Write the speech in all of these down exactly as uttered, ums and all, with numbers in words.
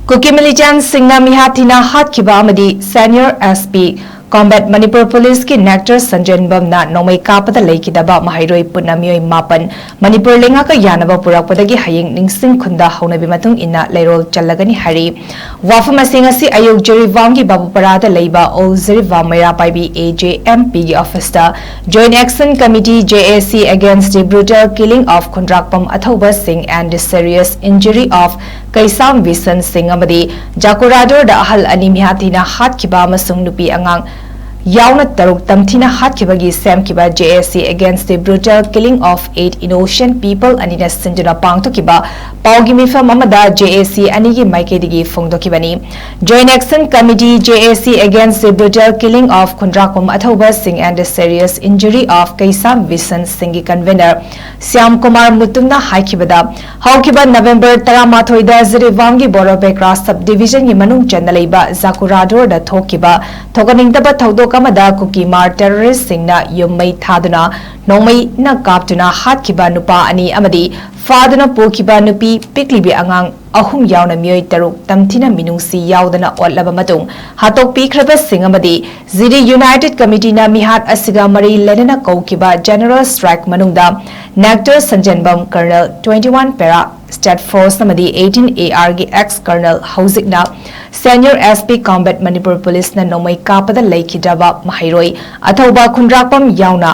ꯀꯨꯀꯤ ꯃꯤꯂꯤꯇꯦꯟꯠꯁꯤꯡꯅ ꯃꯤꯍꯥꯠ ꯊꯤꯅ ꯍꯥꯠꯈꯤꯕ ꯑꯃꯗꯤ senior S P combat Manipur ꯄꯨꯂꯤꯁꯀꯤ ꯅꯦꯛꯇꯔ ꯁꯟꯖꯦꯟꯕꯝꯅ ꯅꯣꯡꯃꯩ ꯀꯥꯞꯄꯗ ꯂꯩꯈꯤꯗꯕ ꯃꯍꯩꯔꯣꯏ ꯄꯨꯟꯅ ꯃꯤꯑꯣꯏ ꯃꯥꯄꯟ ꯃꯅꯤꯄꯨꯔ ꯂꯩꯉꯥꯛꯀ ꯌꯥꯅꯕ ꯄꯨꯔꯛꯄꯗꯒꯤ ꯍꯌꯦꯡ ꯅꯤꯡꯁꯤꯡ ꯈꯨꯟꯗ ꯍꯧꯅꯕꯤ ꯃꯇꯨꯡ ꯏꯟꯅ ꯂꯩꯔꯣꯜ ꯆꯜꯂꯒꯅꯤ ꯍꯥꯏꯔꯤ꯫ ꯋꯥꯐꯝ ꯑꯁꯤ ꯉꯁꯤ ꯑꯌꯨꯛ ꯖꯤꯔꯤꯕꯥꯝꯒꯤ ꯕꯥꯕꯨꯄꯔꯥꯗ ꯂꯩꯕ all Jiribam Meira Paibi A J M P ꯒꯤ ꯑꯣꯐꯤꯁꯇ Joint Action Committee, J A C, against the brutal killing of ꯈꯨꯟꯗ꯭ꯔꯥꯛꯄꯝ ꯑꯊꯧꯕ ꯁꯤꯡ and the serious injury of ꯀꯩꯁꯥꯝ ꯕꯤꯁꯟ ꯁꯤꯡ ꯑꯃꯗꯤ ꯖꯥꯀꯨꯔꯥꯗꯣꯔꯗ ꯑꯍꯜ ꯑꯅꯤ ꯃꯤꯍꯥꯠ ꯊꯤꯅ ꯍꯥꯠꯈꯤꯕ ꯑꯃꯁꯨꯡ ꯅꯨꯄꯤ ꯑꯉꯥꯡ ꯌꯥꯎꯅ ꯇꯔꯨꯛ ꯇꯝꯊꯤꯅ ꯍꯥꯠꯈꯤꯕꯒꯤ ꯁꯦꯝꯈꯤꯕ J A C against the brutal killing of eight innocent people ꯑꯅꯤꯅ ꯁꯤꯟꯗꯨꯅ ꯄꯥꯡꯊꯣꯛꯈꯤꯕ ꯄꯥꯎꯒꯤ ꯃꯤꯐꯝ ꯑꯃꯗ J A C ꯑꯅꯤꯒꯤ ꯃꯥꯏꯀꯩꯗꯒꯤ ꯐꯣꯡꯗꯣꯛꯈꯤꯕꯅꯤ꯫ Joint Action Committee, J A C, against the brutal killing of ꯈꯨꯟꯗ꯭ꯔꯥꯛꯄꯝ ꯑꯊꯧꯕ ꯁꯤꯡ and the serious injury of ꯀꯩꯁꯥꯝ ꯕꯤꯁꯟ ꯁꯤꯡꯒꯤ convener ꯁ꯭ꯌꯥꯝ ꯀꯨꯃꯥꯔ ꯃꯨꯇꯨꯝꯅ ꯍꯥꯏꯈꯤꯕꯗ, ꯍꯧꯈꯤꯕ ꯅꯕꯦꯝꯕꯔ ꯇꯔꯥꯃꯥꯊꯣꯏꯗ ꯖꯤꯔꯤꯕꯥꯝꯒꯤ ꯕꯣꯔꯣꯕꯦꯒ꯭ꯔꯥ sub division ꯒꯤ ꯃꯅꯨꯡ ꯆꯟꯅ ꯂꯩꯕ ꯖꯥꯀꯨꯔꯥꯗꯣꯔꯗ ꯊꯣꯛꯈꯤꯕ ꯊꯣꯛꯍꯟꯅꯤꯡꯗꯕ ꯊꯧꯗꯣꯛ ꯑꯃꯗ ꯀꯨꯀꯤ ꯃꯥꯔ terrorist ꯁꯤꯡꯅ ꯌꯨꯝ ꯃꯩ ꯊꯥꯗꯨꯅ ꯅꯣꯡꯃꯩꯅ ꯀꯥꯞꯇꯨꯅ ꯍꯥꯠꯈꯤꯕ ꯅꯨꯄꯥ ꯑꯅꯤ ꯑꯃꯗꯤ ꯐꯥꯗꯨꯅ ꯄꯨꯈꯤꯕ ꯅꯨꯄꯤ ꯄꯤꯛꯂꯤꯕꯤ ꯑꯉꯥꯡ ꯑꯍꯨꯝ ꯌꯥꯎꯅ ꯃꯤꯑꯣꯏ ꯇꯔꯨꯛ ꯇꯝꯊꯤꯅ ꯃꯤꯅꯨꯡꯁꯤ ꯌꯥꯎꯗꯅ ꯑꯣꯠꯂꯕ ꯃꯇꯨꯡ ꯍꯥꯠꯇꯣꯛꯄꯤꯈ꯭ꯔꯕꯁꯤꯡ ꯑꯃꯗꯤ ꯖꯤꯔꯤ United Committee ꯅ ꯃꯤꯍꯥꯠ ꯑꯁꯤꯒ ꯃꯔꯤ ꯂꯩꯅꯅ ꯀꯧꯈꯤꯕ general strike ꯃꯅꯨꯡꯗ nectar ꯁꯟꯖꯦꯟꯕꯝ, Colonel, twenty one Para State Force ꯑꯃꯗꯤ eighteen A R ꯒꯤ ex colonel, ꯍꯧꯖꯤꯛꯅ senior S P Combat Manipur ꯄꯨꯂꯤꯁꯅ ꯅꯣꯡꯃꯩ ꯀꯥꯞꯄꯗ ꯂꯩꯈꯤꯗ꯭ꯔꯕ ꯃꯍꯩꯔꯣꯏ ꯑꯊꯧꯕ ꯈꯨꯟꯗ꯭ꯔꯥꯛꯄꯝ ꯌꯥꯎꯅ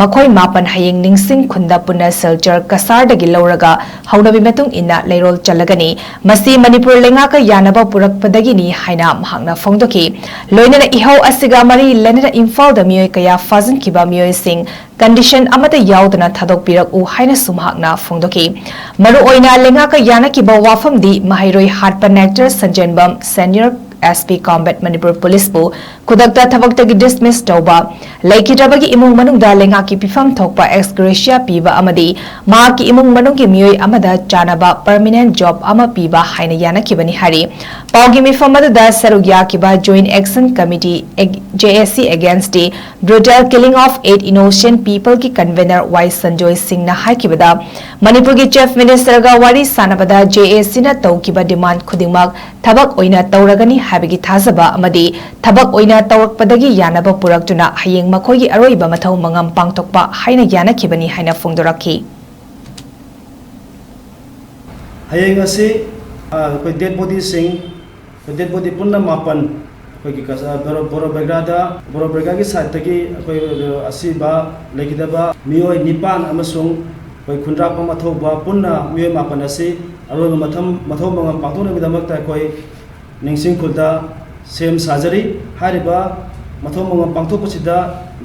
ꯃꯈꯣꯏ ꯃꯥꯄꯟ ꯍꯌꯦꯡ ꯅꯤꯡꯁꯤꯡ ꯈꯨꯟꯗ ꯄꯨꯟꯅ ꯁꯤꯜꯆꯔ ꯀꯁꯥꯔꯗꯒꯤ ꯂꯧꯔꯒ ꯍꯧꯅꯕꯤ ꯃꯇꯨꯡ ꯏꯟꯅ ꯂꯩꯔꯣꯜ ꯆꯜꯂꯒꯅꯤ꯫ ꯃꯁꯤ ꯃꯅꯤꯄꯨꯔ ꯂꯩꯉꯥꯛꯀ ꯌꯥꯅꯕ ꯄꯨꯔꯛꯄꯗꯒꯤꯅꯤ ꯍꯥꯏꯅ ꯃꯍꯥꯛꯅ ꯐꯣꯡꯗꯣꯛꯈꯤ꯫ ꯂꯣꯏꯅꯅ ꯏꯍꯧ ꯑꯁꯤꯒ ꯃꯔꯤ ꯂꯩꯅꯅ ꯏꯝꯐꯥꯜꯗ ꯃꯤꯑꯣꯏ ꯀꯌꯥ ꯐꯥꯖꯤꯟꯈꯤꯕ ꯃꯤꯑꯣꯏꯁꯤꯡ condition ꯑꯃꯠꯇ ꯌꯥꯎꯗꯅ ꯊꯥꯗꯣꯛꯄꯤꯔꯛꯎ ꯍꯥꯏꯅꯁꯨ ꯃꯍꯥꯛꯅ ꯐꯣꯡꯗꯣꯛꯈꯤ꯫ ꯃꯔꯨꯑꯣꯏꯅ ꯂꯩꯉꯥꯛꯀ ꯌꯥꯅꯈꯤꯕ ꯋꯥꯐꯝꯗꯤ ꯃꯍꯩꯔꯣꯏ ꯍꯥꯠꯄ nectar ꯁꯟꯖꯦꯟꯕꯝ, senior S P Combat Manipur Police ꯄꯨ ꯈꯨꯗꯛꯇ ꯊꯕꯛꯇꯒꯤ dismiss ꯇꯧꯕ, ꯂꯩꯈꯤꯗ꯭ꯔꯕꯒꯤ ꯏꯃꯨꯡ ꯃꯅꯨꯡꯗ ꯂꯩꯉꯥꯛꯀꯤ ꯄꯤꯐꯝ ꯊꯣꯛꯄ ex gratia ꯄꯤꯕ ꯑꯃꯗꯤ ꯃꯍꯥꯛꯀꯤ ꯏꯃꯨꯡ ꯃꯅꯨꯡꯒꯤ ꯃꯤꯑꯣꯏ ꯑꯃꯗ ꯆꯥꯅꯕ permanent job ꯑꯃ ꯄꯤꯕ ꯍꯥꯏꯅ ꯌꯥꯅꯈꯤꯕꯅꯤ ꯍꯥꯏꯔꯤ꯫ ꯄꯥꯎꯒꯤ ꯃꯤꯐꯝ ꯑꯗꯨꯗ ꯁꯔꯨꯛ ꯌꯥꯈꯤꯕ Joint Action Committee, J A C, against the brutal killing of eight innocent people ꯒꯤ convener ꯋꯥꯏ ꯁꯟꯖꯣꯏ ꯁꯤꯡꯅ ꯍꯥꯏꯈꯤꯕꯗ, ꯃꯅꯤꯄꯨꯔꯒꯤ Chief Minister ꯒ ꯋꯥꯔꯤ ꯁꯥꯟꯅꯕꯗ J A C ꯅ ꯇꯧꯈꯤꯕ demand ꯈꯨꯗꯤꯡꯃꯛ ꯊꯕꯛ ꯑꯣꯏꯅ ꯇꯧꯔꯒꯅꯤ ꯍꯥꯏꯕꯒꯤ ꯊꯥꯖꯕ ꯑꯃꯗꯤ ꯊꯕꯛ ꯑꯣꯏꯅ ꯇꯧꯔꯛꯄꯗꯒꯤ ꯌꯥꯅꯕ ꯄꯨꯔꯛꯇꯨꯅ ꯍꯌꯦꯡ ꯃꯈꯣꯏꯒꯤ ꯑꯔꯣꯏꯕ ꯃꯊꯧ ꯃꯉꯝ ꯄꯥꯡꯊꯣꯛꯄ ꯍꯥꯏꯅ ꯌꯥꯅꯈꯤꯕꯅꯤ ꯍꯥꯏꯅ ꯐꯣꯡꯗꯣꯔꯛꯈꯤ꯫ ꯍꯌꯦꯡ ꯑꯁꯤ, ꯑ, ꯑꯩꯈꯣꯏ dead body ꯁꯤꯡ, ꯑꯩꯈꯣꯏ dead body ꯄꯨꯟꯅ ꯃꯥꯄꯟ ꯑꯩꯈꯣꯏꯒꯤ ꯀꯁ-, ꯑ, ꯕꯣꯔꯣ-, ꯕꯣꯔꯣ ꯕꯦꯒ꯭ꯔꯥꯗ, ꯕꯣꯔꯣ ꯕꯦꯒ꯭ꯔꯥꯒꯤ side ꯇꯒꯤ ꯑꯩꯈꯣꯏ, ꯑ, ꯑꯁꯤꯕ ꯂꯩꯈꯤꯗꯕ ꯃꯤꯑꯣꯏ ꯅꯤꯄꯥꯟ ꯑꯃꯁꯨꯡ ꯑꯩꯈꯣꯏ ꯈꯨꯟꯗ꯭ꯔꯥꯛꯄꯝ ꯑꯊꯧꯕ ꯄꯨꯟꯅ ꯃꯤꯑꯣꯏ ꯃꯥꯄꯟ ꯑꯁꯤ ꯑꯔꯣꯏꯕ ꯃꯊꯝ-, ꯃꯊꯧ ꯃꯉꯝ ꯄꯥꯡꯊꯣꯛꯅꯕꯒꯤꯗꯃꯛꯇ ꯑꯩꯈꯣꯏ ꯅꯤꯡꯁꯤꯡ ꯈꯨꯜꯗ ꯁꯦꯝ ꯁꯥꯖꯔꯤ꯫ ꯍꯥꯏꯔꯤꯕ ꯃꯊꯧ ꯃꯉꯝ ꯄꯥꯡꯊꯣꯛꯄꯁꯤꯗ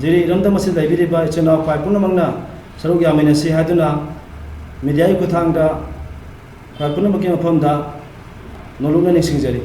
ꯖꯤꯔꯤ ꯏꯔꯝꯗꯝ ꯑꯁꯤꯗ ꯂꯩꯕꯤꯔꯤꯕ ꯏꯆꯤꯜ ꯏꯅꯥꯎ ꯈ꯭ꯋꯥꯏ ꯄꯨꯝꯅꯃꯛꯅ ꯁꯔꯨꯛ ꯌꯥꯃꯤꯟꯅꯁꯤ ꯍꯥꯏꯗꯨꯅ media ꯒꯤ ꯈꯨꯠꯊꯥꯡꯗ ꯈ꯭ꯋꯥꯏ ꯄꯨꯝꯅꯃꯛꯀꯤ ꯃꯐꯝꯗ ꯅꯣꯂꯨꯛꯅ ꯅꯤꯡꯁꯤꯡꯖꯔꯤ꯫